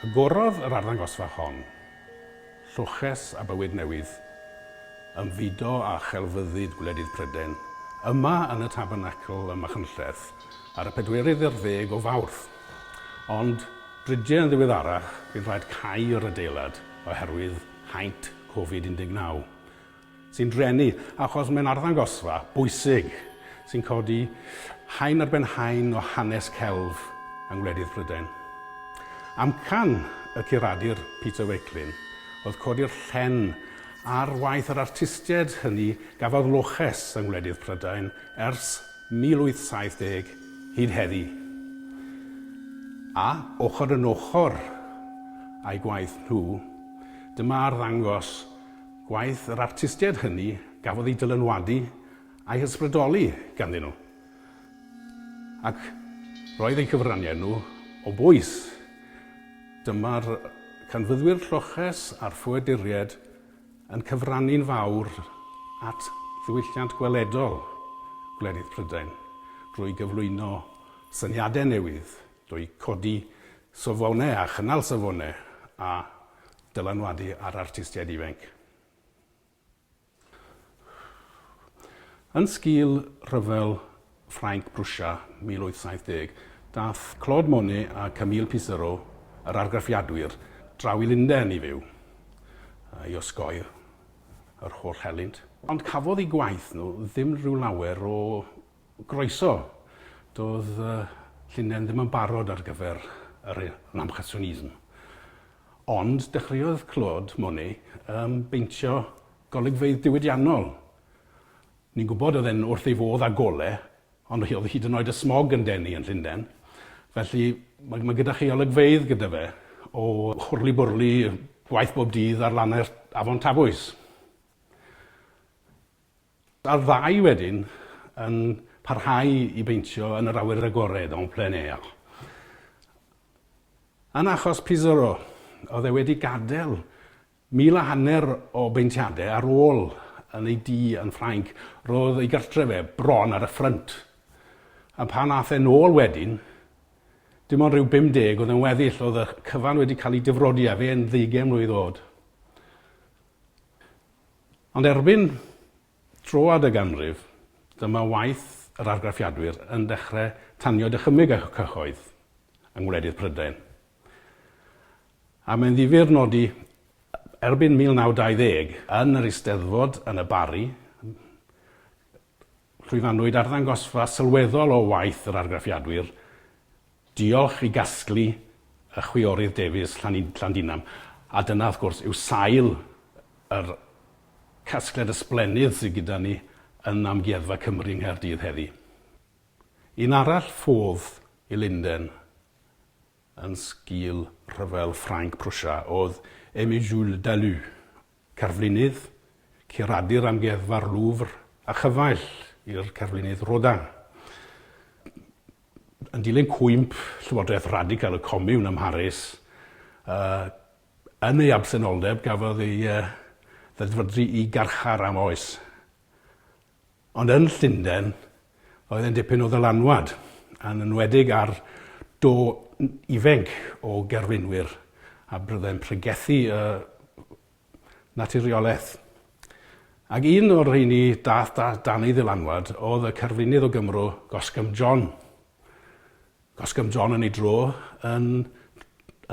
Agorodd yr arddangosfa hon, Lloches a Bywyd Newydd, ymfudo â chelfyddyd gwledydd Prydain, yma yn y Tabernacl ym Machynlleth ar y pedwerydd ar ddeg o Fawrth. Ond, dridiau yn ddiweddarach, bu'n rhaid cau'r adeilad oherwydd haint Covid 19. Sy'n drueni, achos mae'n arddangosfa bwysig sy'n codi haen ar ben haen o hanes celf yng ngwledydd Prydain. Amcan y curadur Peter Wakelin oedd codi'r llen ar waith yr artistiaid hynny gafodd loches yng ngwledydd Prydain ers 1870 hyd heddi. A, ochr yn ochr â'u gwaith nhw, dyma arddangos Gwaith yr artistiaid hynny gafodd ei dylanwadu a'i hysbrydoli ganddyn nhw. Ac roedd eu cyfraniad nhw o bwys. Dyma'r canfyddwyr lloches a'r ffoaduriaid yn cyfrannu'n fawr at ddiwylliant gweledol gwledydd Prydain drwy gyflwyno syniadau newydd, drwy codi safonau a chynnal safonau a dylanwadu ar artistiaid ifainc. Yn sgil Rhyfel Ffrainc-Brwsia 1870, daeth Claude Monet a Camille Pissarro, yr argraffiadwyr, draw i Lundain i fyw, i osgoi yr holl helynt. Ond cafodd eu gwaith nhw ddim rhyw lawer o groeso. Doedd Llundain ddim yn barod ar gyfer yr Impressionism. Ond dechreuodd Claude Monet beintio golygfeydd diwydiannol. Ni'n gwybod oedd e'n wrth ei fodd â gole, ond oedd hyd yn oed y smog yn denu yn Llundain. Felly mae, mae gyda chi olygfeydd gyda fe o hwrli-bwrli gwaith bob dydd ar lannau'r afon Tafwys. A'r ddau wedyn yn parhau i beintio yn yr awyr agored, en plein air. Yn achos Pissarro, oedd e wedi gadael 1,500 o beintiadau ar ôl yn ei dŷ yn Ffrainc. Roedd ei gartref e bron ar y ffrynt. A pan ath e nôl wedyn, dim ond rhyw 50 oedd yn weddill, oedd y cyfan wedi cael ei difrodi a fe'n ddeugain mlwydd oed. Ond erbyn troad y ganrif, dyma waith yr argraffiadwyr yn dechrau tanio dychymyg y cyhoedd yng ngwledydd Prydain. A mae'n ddifyr nodi, erbyn 1920, yn yr Eisteddfod yn y Barri, llwyfannwyd arddangosfa sylweddol o waith yr argraffiadwyr, diolch i gasglu y chwiorydd Davies Llandinam, a dyna wrth gwrs yw sail yr casgliad ysblennydd sydd gyda ni yn Amgueddfa Cymru yng Nghaerdydd heddi. Un arall ffodd i Lunden yn sgil rhyfel Ffrainc-Prwsia oedd Aimé Jules Dalou, Cerflunydd, curadur Amgueddfa'r Louvre a chyfaill i'r cerflunydd Rodin. Yn dilyn cwymp llywodraeth radical y Comiwn ym Mharis, uh, yn ei absenoldeb gafodd ei uh, ddedfrydru i garchar am oes. Ond yn Llundain, oedd e'n dipyn o ddylanwad, yn enwedig ar do ifenc o gerflunwyr a bydde'n pregethu y naturiolaeth. Ac un o'r rheini dath da, dan ei ddylanwad oedd y cerflunydd o Gymro, Goscombe John. Goscombe John yn ei dro yn,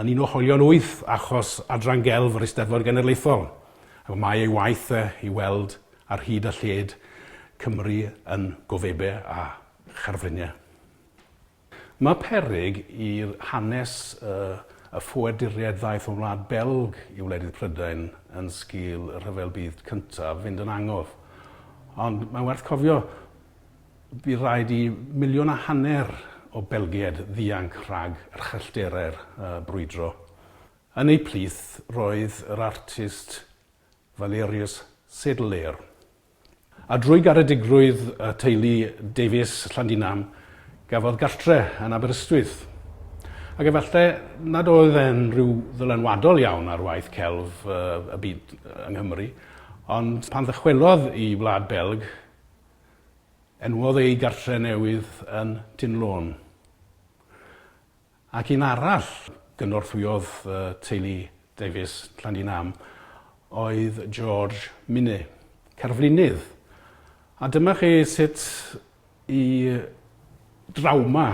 yn un o hoelion wyth achos adran gelf yr Eisteddfod Genedlaethol. Ac mae ei waith e i weld ar hyd a lled Cymru yn gofebau a cherfluniau. Mae peryg i'r hanes y, y ffoaduriaid ddaeth o Wlad Belg i wledydd Prydain yn sgil y Rhyfel Byd Cyntaf fynd yn angof. Ond mae'n werth cofio Bu raid i 1.5 miliwn o Belgiaid ddianc rhag erchyllterau'r brwydro. Yn eu plith roedd yr artist Valerius Saedeleer. A drwy garedigrwydd y teulu Davies Llandinam gafodd gartre yn Aberystwyth. Ac efallai nad oedd e'n rhyw ddylanwadol iawn ar waith celf y byd yng Nghymru, ond pan ddychwelodd i Wlad Belg, Enwodd ei gartre newydd yn Tyn Lôn. Ac un arall gynorthwyodd teulu Davies Llandinam oedd George Minne, cerflunydd. A dyma chi sut i drawma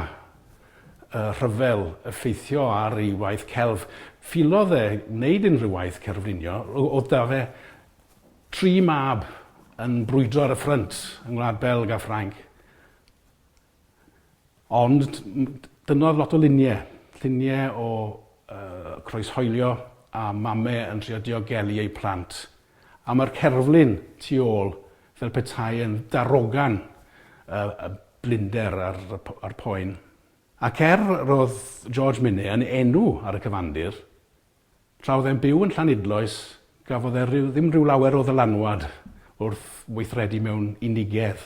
y rhyfel effeithio ar ei waith celf. Ffilodd e wneud unrhyw waith cerflunio, oedd 'da fe Tri mab yn brwydro ar y ffrynt yng Ngwlad Belg a Ffrainc. Ond dynnodd lot o lunie, llunie o uh, croeshoelio a mame yn trio diogelu eu plant. A mae'r cerflun tu ôl fel petai yn darogan y, y blinder a'r, a'r poen. Ac er roedd George Minne yn enw ar y cyfandir, Tra oedd e'n byw yn Llanidloes, gafodd e ryw, ddim rhyw lawer o ddylanwad wrth weithredu mewn unigedd.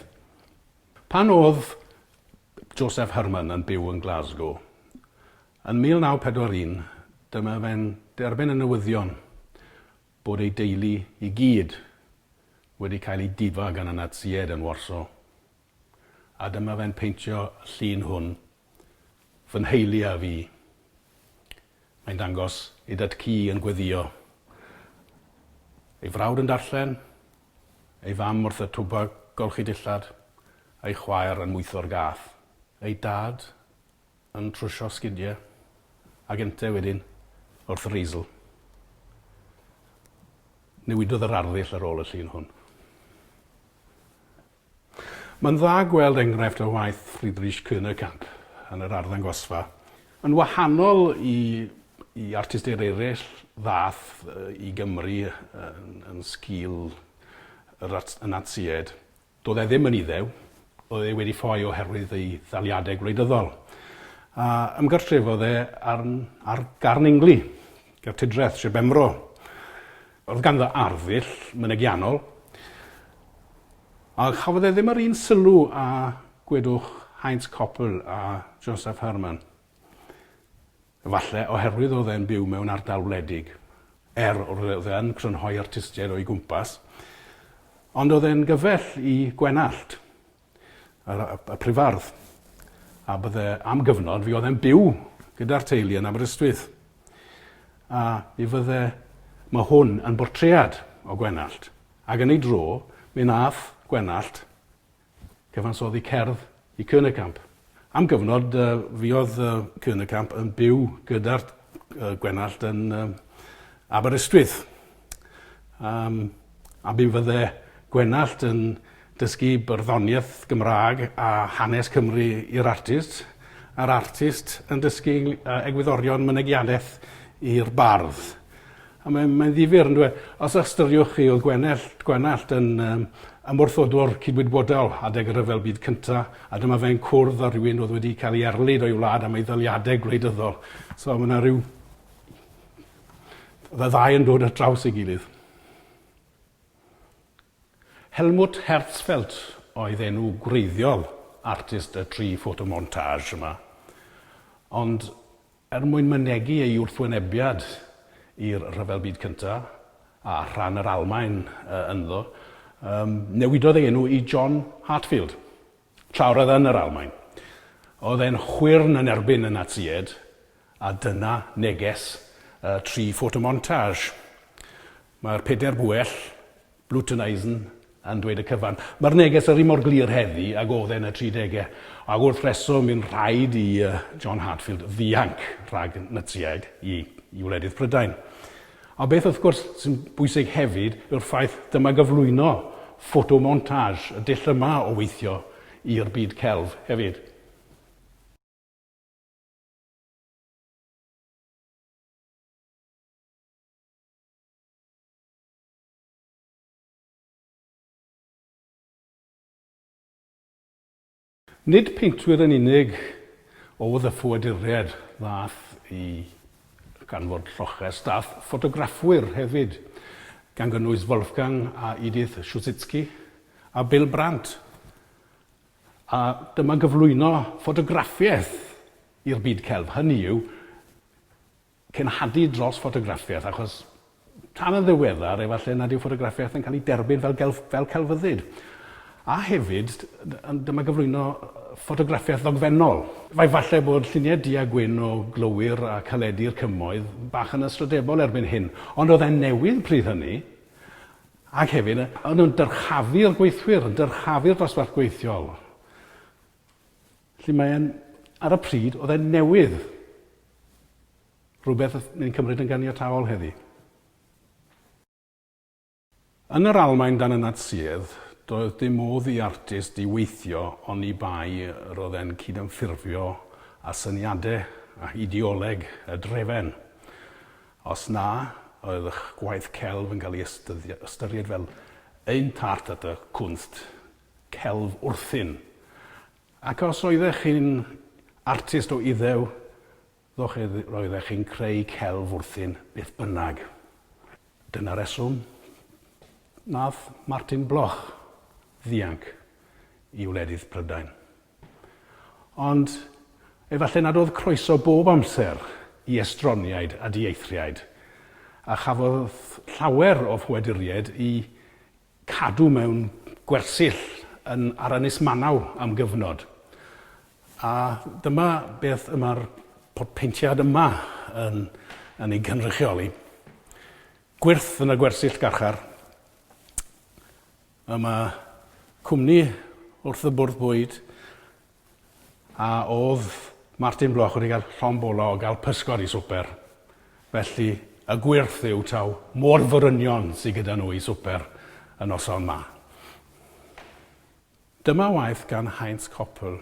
Pan oedd Joseph Herman yn byw yn Glasgow, yn 1941, dyma fe'n derbyn y newyddion bod ei deulu i gyd wedi cael eu difa gan y Natsïaid yn Warsaw. A dyma fe'n peintio y llun hwn, Fy nheulu a fi. Mae'n dangos ei dad-cu yn gweddïo. Ei frawd yn darllen, ei fam wrth y twba golchi dillad, a'i chwaer yn mwytho'r gath. Ei dad yn trwsio sgidie, ac ynte wedyn wrth yr easel. Newidodd yr arddull ar ôl y llun hwn. Mae'n dda gweld enghraifft o waith Friedrich Könekamp yn yr arddangosfa. Yn wahanol i, i artistiaid eraill ddath i Gymru yn, yn sgil yr, y Natsïaid, doedd e ddim yn Iddew, oedd e wedi ffoi oherwydd ei ddaliadau gwleidyddol. A ymgartrefodd e ar, ar Garn Ingli, ger Tudreth, Sir Benfro. Oedd ganddo arddull mynegiannol, a chafodd e ddim yr un sylw â, gwedwch, Heinz Koppel a Josef Herman. Efallai oherwydd oedd e'n byw mewn ardal wledig, er oedd e yn crynhoi artistiaid o'i gwmpas, ond oedd e'n gyfell i Gwenallt, y, y prifardd, a bydde am gyfnod fi oedd e'n byw gyda'r teulu yn Aberystwyth. A mi fydde, mae hwn yn bortread o Gwenallt, ac yn ei dro, mi nath Gwenallt cyfansoddi cerdd i Könekamp. Am gyfnod, uh, fuodd uh, Könekamp yn byw gyda'r uh, Gwenallt yn uh, Aberystwyth. Um, a mi fydde Gwenallt yn dysgu barddoniaeth Gymraeg a hanes Cymru i'r artist, a'r artist yn dysgu egwyddorion mynegianeth i'r bardd. A mae'n mae ddifyr, yn dweud, os ystyriwch chi, oedd Gwenallt, Gwenallt yn um, ymwrthodwr cydwybodol adeg y Rhyfel Byd Cynta, a dyma fe'n cwrdd â rhywun oedd wedi cael ei erlid o'i wlad am ei ddaliadau gwleidyddol. So mae yna rhyw... Y ddau yn dod ar draws ei gilydd. Helmut Herzfeld oedd enw gwreiddiol artist y tri photomontage yma, ond er mwyn mynegi ei wrthwynebiad i'r Rhyfel Byd Cyntaf a rhan yr Almaen ynddo, newidodd ei enw i John Heartfield, tra roedd yn yr Almaen. Oedd e'n chwyrn yn erbyn y Natsïaid, a dyna neges y tri photomontage. Mae'r pedair bwell, Blut and Eisen, yn dweud y cyfan. Mae'r neges yr un mor glir heddi ag oedd e yn y 30au, ac wrth reswm bu'n rhaid i John Heartfield ddianc rhag Natsïaid i, i wledydd Prydain. A beth wrth gwrs sy'n bwysig hefyd yw'r ffaith dyma gyflwyno photomontage, y dull yma o weithio i'r byd celf hefyd. Nid peintwyr yn unig oedd y ffoaduriaid ddaeth i ganfod lloches, daeth ffotograffwyr hefyd, gan gynnwys Wolfgang a Edith Schusitzky a Bill Brandt. A dyma gyflwyno ffotograffiaeth i'r byd celf, hynny yw, cenhadu dros ffotograffiaeth, achos tan yn ddiweddar, efallai nad yw ffotograffiaeth yn cael ei derbyn fel, gelf, fel celfyddyd. A hefyd, dyma gyflwyno ffotograffiaeth ddogfennol. Fe falle bod lluniau du a gwyn o glowyr a caledu'r cymoedd bach yn ystrydebol erbyn hyn, ond oedd e'n newydd pryd hynny, ac hefyd, o'n nhw'n dyrchafu'r gweithwyr, yn dyrchafu'r dosbarth gweithiol. Felly mae e'n, ar y pryd, oedd e'n newydd. Rhywbeth ni'n cymryd yn ganiataol heddi. Yn yr Almaen dan y Natsïedd, doedd dim modd i artist i weithio oni bai yr oedd e'n cydymffurfio â syniadau ac ideoleg y drefen. Os na, oedd eich gwaith celf yn cael ei ystyried fel entartete Kunst, celf wrthun. Ac os oeddech chi'n artist o Iddew, Ddoch chi, roeddech chi'n creu celf wrthun beth bynnag. Dyna reswm nath Martin Bloch ddianc i wledydd Prydain. Ond efallai nad oedd croeso bob amser i estroniaid a dieithriaid, a chafodd llawer o ffoaduriaid eu cadw mewn gwersyll yn ar Ynys Manaw am gyfnod. A dyma beth y mae'r peintiad yma yn, yn ei gynrychioli. Gwyrth yn y gwersyll garchar. Y mae cwmni wrth y bwrdd bwyd A o'dd Martin Bloch wedi cael llond bola o gael pysgod i swper. Felly, y gwyrth yw taw môr-forynion sy gyda nhw i swper y noson 'ma. Dyma waith gan Heinz Koppel,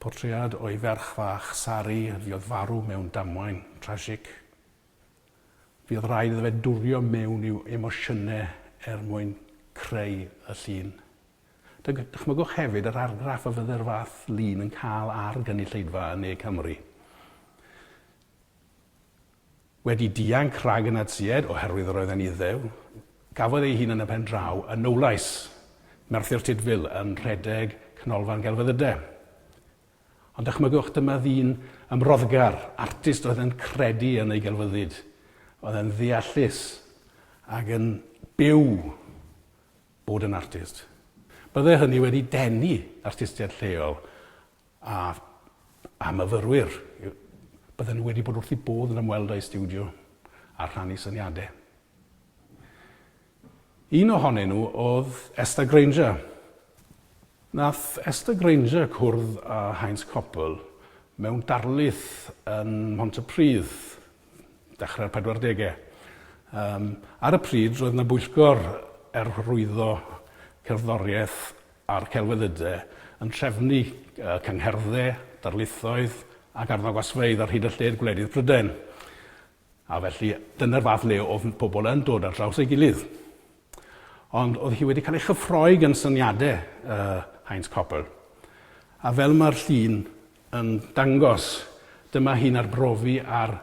portread o'i ferch fach Sari fuodd farw mewn damwain trasig. Fuodd rhaid iddo fe dwrio mewn i'w emosiynau er mwyn creu y llun. Dychmygwch hefyd yr argraff y fydde'r fath lun yn cael ar gynulleidfa yn Ne Cymru. Wedi dianc rhag y Natsïaid, oherwydd yr oedd e'n Iddew, gafodd ei hun yn y pen draw yn Nowlais, Merthyr Tudful, yn rhedeg canolfan gelfyddydau. Ond dychmygwch, dyma ddyn ymroddgar, artist oedd yn credu yn ei gelfyddyd, oedd yn ddeallus ac yn byw bod yn artist. Bydde hynny wedi denu artistiaid lleol a, a myfyrwyr. Bydden nhw wedi bod wrth eu bodd yn ymweld â'i stiwdio a rhannu syniadau. Un ohonyn nhw oedd Esther Granger. Nath Esther Granger cwrdd â Heinz Koppel mewn darlith yn Mhontypridd dechrau'r pedwardegau. Um, ar y pryd, roedd yna bwyllgor er hyrwyddo cerddoriaeth a'r celfyddydau yn trefnu uh, cyngherddau, darlithoedd ac arddangosfeydd ar hyd y lled gwledydd Prydain. A felly, dyna'r fath le oedd pobl yn dod ar draws ei gilydd. Ond oedd hi wedi cael ei chyffroi gan syniadau uh, Heinz Koppel. A fel mae'r llun yn dangos, dyma hi'n arbrofi ar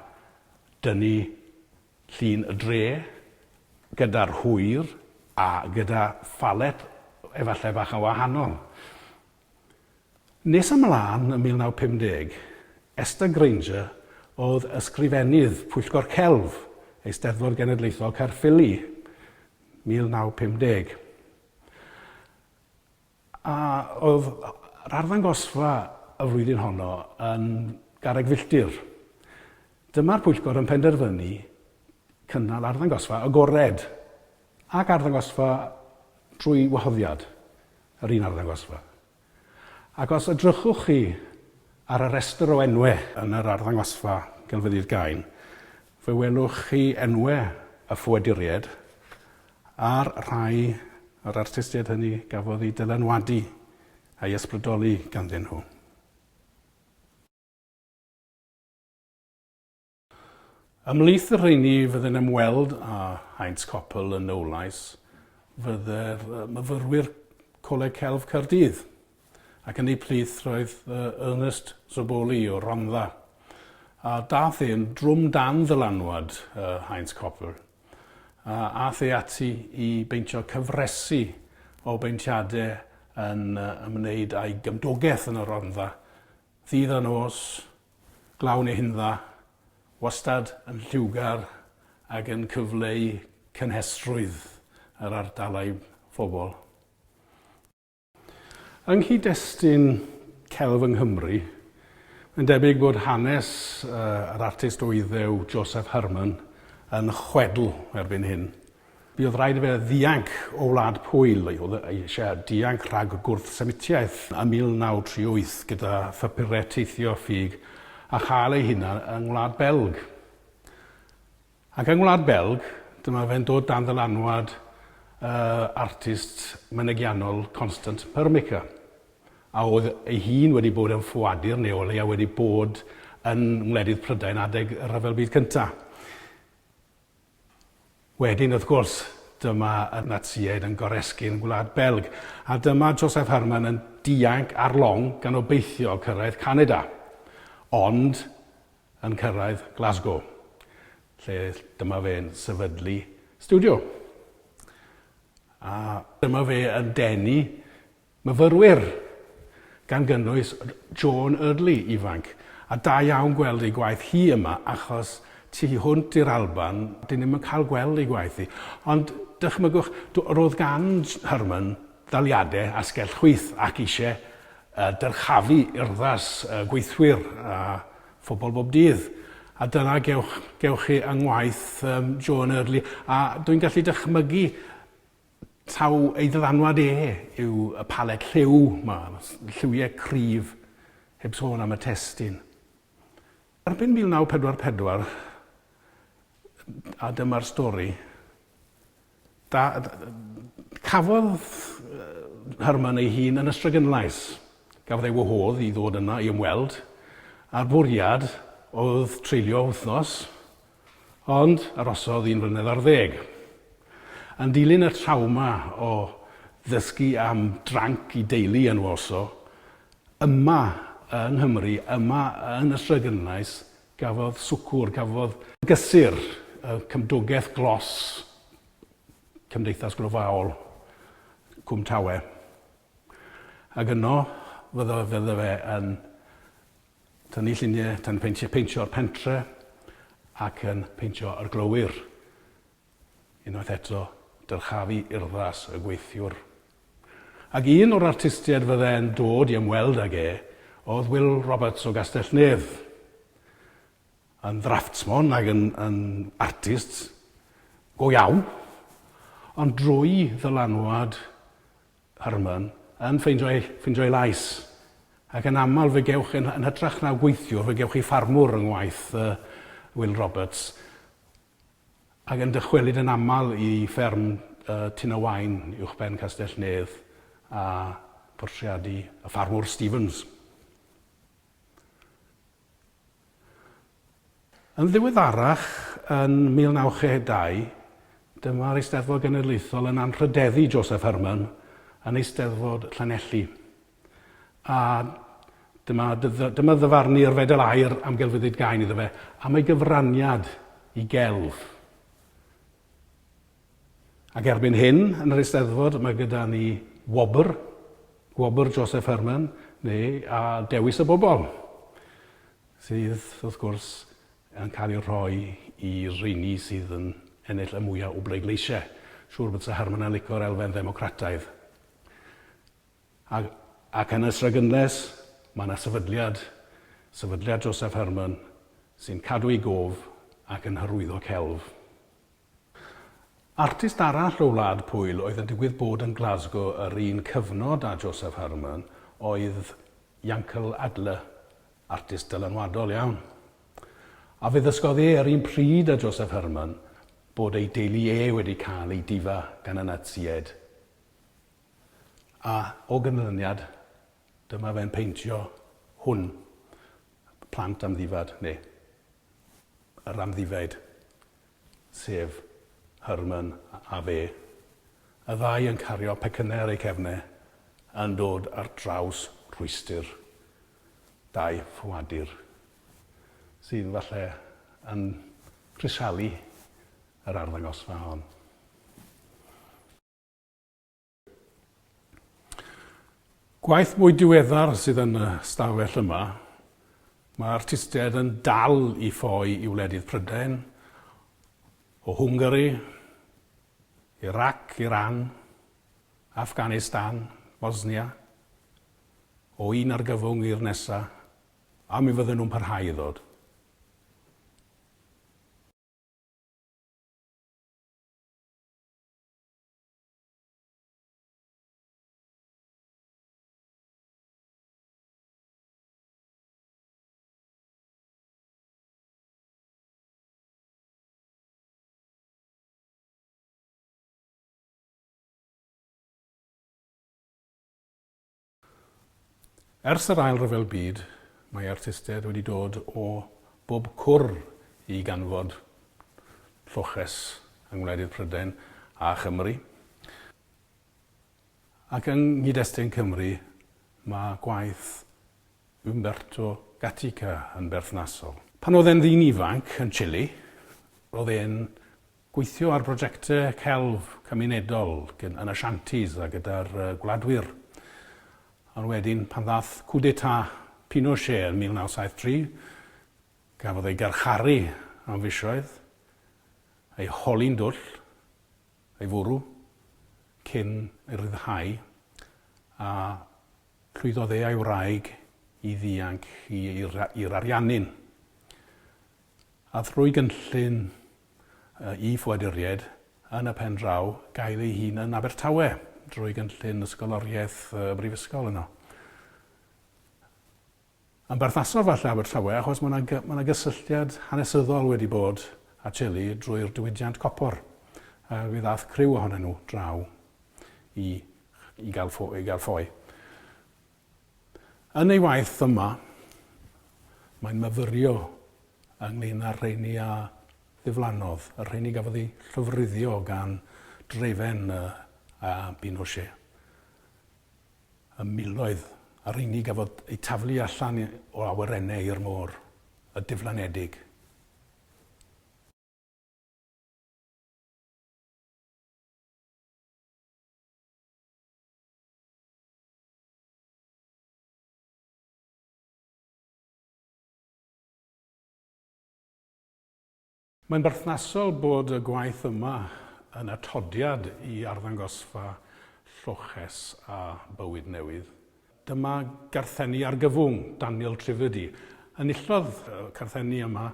dynnu llun y dre gyda'r hwyr a gyda phalet efallai bach yn wahanol. Nes ymlaen ym 1950, Esther Granger oedd ysgrifennydd Pwyllgor Celf Eisteddfod Genedlaethol Caerffili, 1950. A oedd yr arddangosfa y flwyddyn honno yn garreg filltir. Dyma'r pwyllgor yn penderfynu cynnal arddangosfa agored ac arddangosfa drwy wahoddiad, yr un arddangosfa. Ac os edrychwch chi ar y rhestr o enwau yn yr arddangosfa Gelfyddyd Gain, fe welwch chi enwau y ffoaduriaid a'r rhai o'r artistiaid hynny gafodd eu dylanwadu a'u ysbrydoli ganddyn nhw. Ymhlith y rheini fydde'n ymweld â Heinz Koppel yn Nowlais fydde'r myfyrwyr Coleg Celf Caerdydd, ac yn eu plith roedd Ernest Zoboli o Rhondda. A dath e'n drwm dan ddylanwad Heinz Koppel, a ath e ati i beintio cyfresi o beintiadau yn ymwneud â'i gymdogaeth yn y Rhondda, ddydd a nos, glaw neu hindda, wastad yn lliwgar ac yn cyfleu cynhesrwydd yr ardal a'i phobl. Yng nghyd-destun celf yng Nghymru, mae'n debyg bod hanes yr artist o Iddew Joseph Herman yn chwedl erbyn hyn. Buodd raid i fe ddianc o Wlad Pwyl, oedd eisiau dianc rhag gwrth-Semitiaeth ym 1938 gyda phapurau teithio ffug a chael ei hunan yng Ngwlad Belg. Ac yng Ngwlad Belg, dyma fe'n dod dan ddylanwad y artist mynegiannol Constant Permeke, a oedd ei hun wedi bod yn ffoadur neu o leia wedi bod yn ngwledydd Prydain adeg y Rhyfel Byd Cyntaf. Wedyn, wrth gwrs, dyma y Natsïaid yn goresgyn Gwlad Belg, a dyma Joseph Herman yn dianc ar long gan obeithio cyrraedd Canada. Ond yn cyrraedd Glasgow, lle dyma fe'n sefydlu stiwdio. A dyma fe yn denu myfyrwyr, gan gynnwys Joan Eardley ifanc. A da iawn gweld ei gwaith hi yma, achos tu hwnt i'r Alban, dyn ni'm yn cael gweld ei gwaith hi. Ond dychmygwch, roedd gan Herman ddaliadau asgell chwith ac eisiau dyrchafu urddas gweithwyr a phobl bob dydd. A dyna gewch, gewch chi yng ngwaith um, Joan Eardley. A dwi'n gallu dychmygu taw ei ddylanwad e yw y palet lliw 'ma, lliwiau cryf, heb sôn am y testun. Erbyn 1944, a dyma'r stori, da, cafodd Herman ei hun yn Ystradgynlais. Gafodd ei wahodd i ddod yna i ymweld, a'r bwriad oedd treulio wythnos, Ond arosodd un flynedd ar ddeg. Yn dilyn y trawma o ddysgu am dranc i deulu yn Warsaw, yma yng Nghymru, yma yn Ystradgynlais, gafodd swcwr, gafodd gysur y cymdogaeth glos Cymdeithas Glofaol Cwm Tawe. Ac yno fyddo, fyddo fe yn Tynnu lluniau, yn peintio, peintio'r pentre ac yn peintio yr glowyr. Unwaith eto, dyrchafu urddas y gweithiwr. Ac un o'r artistiaid fydde'n dod i ymweld ag e oedd Will Roberts o Gastell Nedd. Yn ddrafftsmon ac yn, yn artist go iawn, ond drwy ddylanwad Herman, yn ffeindio ei, ffeindio ei lais. Ac yn aml fe gewch, yn, yn hytrach na gweithiwr, fe gewch chi ffarmwr yng ngwaith uh, Will Roberts. Ac yn dychwelyd yn aml i fferm uh, Tyn y Wain uwchben Castell Nedd a portreadu y ffarmwr Stevens. Yn ddiweddarach, yn 1962, dyma'r Eisteddfod Genedlaethol yn anrhydeddu Joseph Herman yn Eisteddfod Llanelli. A dyma, dyma ddyfarnu'r Fedal Aur am Gelfyddyd Gain iddo fe am ei gyfraniad i gelf. Ac erbyn hyn, yn yr Eisteddfod, mae gyda ni wobr, gwobr Joseph Herman, neu a dewis y bobl. Sydd, wrth gwrs, yn cael ei rhoi i reini sydd yn ennill y mwyaf o bleidleisiau. Siŵr bod Sir Herman yn lico'r elfen ddemocrataidd. Ac, ac yn Ystradgynlais, mae yna sefydliad, Sefydliad Joseph Herman, sy'n cadw ei gof ac yn hyrwyddo celf. Artist arall o Wlad Pwyl oedd yn digwydd bod yn Glasgow yr un cyfnod â Joseph Herman oedd Yankel Adler, artist dylanwadol iawn. A fe ddysgodd e yr un pryd â Joseph Herman bod ei deulu e wedi cael ei difa gan y Natsïaid. A o ganlyniad, dyma fe'n peintio hwn, plant amddifad, neu yr amddifaid, sef Herman a fe, y ddau yn cario pecynnau ar eu cefnau, yn dod ar draws rhwystr dau ffoadur sydd falle yn crisialu yr arddangosfa hon. Gwaith mwy diweddar sydd yn y stafell yma. Mae artistiaid yn dal i ffoi i wledydd Prydain, o Hwngari, Iraq, Iran, Afghanistan, Bosnia. o un argyfwng i'r nesa, a mi fydden nhw'n parhau i ddod. Ers yr Ail Ryfel Byd, mae artistiaid wedi dod o bob cwr i ganfod lloches yng ngwledydd Prydain a Chymru. Ac yng nghyd-destun Cymru, mae gwaith Umberto Gatica yn berthnasol. Pan oedd e'n ddyn ifanc yn Chile, roedd e'n Gweithio ar brojectau celf cymunedol yn y shanties a gyda'r gwladwyr. Ond wedyn, pan ddath coup d'état Pinochet yn 1973, gafodd ei garcharu am fisoedd, ei holi'n dwll, ei fwrw, cyn ei ryddhau, a llwyddodd e a'i wraig i ddianc i'r Ariannin. A thrwy gynllun i ffoaduriaid yn y pen draw gael ei hun yn Abertawe drwy gynllun ysgoloriaeth y brifysgol yno. Yn berthnasol falle Abertawe achos mae yna, mae yna gysylltiad hanesyddol wedi bod â Chile drwy'r diwydiant copor. A fe ddath criw ohonyn nhw draw i, i, gael, ffo, i gael ffoi. Yn ei waith yma, mae'n myfyrio ynglŷn â'r rheini a ddiflannodd, y rheini gafodd eu llofruddio gan drefen a Pinochet, y miloedd, y rheini gafodd eu taflu allan o awyrennau i'r môr, y diflanedig. Mae'n berthnasol bod y gwaith yma yn atodiad i arddangosfa Lloches a Bywyd Newydd. Dyma garthenni argyfwng Daniel Trivedy. Enillodd y carthenni yma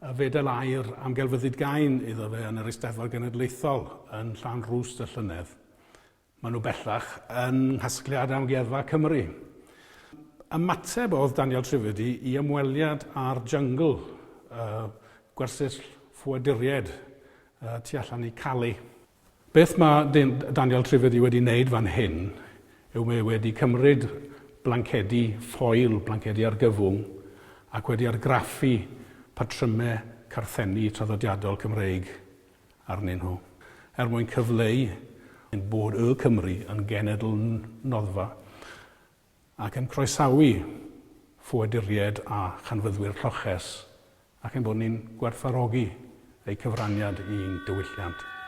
y Fedal Aur am Gelfyddyd Gain iddo fe yn yr Eisteddfod Genedlaethol yn Llanrwst y llynedd. Maen nhw bellach yn nghasgliad Amgueddfa Cymru. Ymateb oedd Daniel Trivedy i ymweliad â'r jyngl, uh, gwersyll ffoaduriaid uh, tu allan i Calais. Beth mae Daniel Trivedy wedi wneud fan hyn yw mae wedi cymryd blancedi ffoil, blancedi argyfwng, ac wedi argraffu patrymau carthenni traddodiadol Cymreig arnyn nhw, er mwyn cyfleu ein bod y Cymry yn genedl noddfa ac yn croesawu ffoaduriaid a chanfyddwyr lloches ac ein bod ni'n gwerthfawrogi eu cyfraniad i'n diwylliant.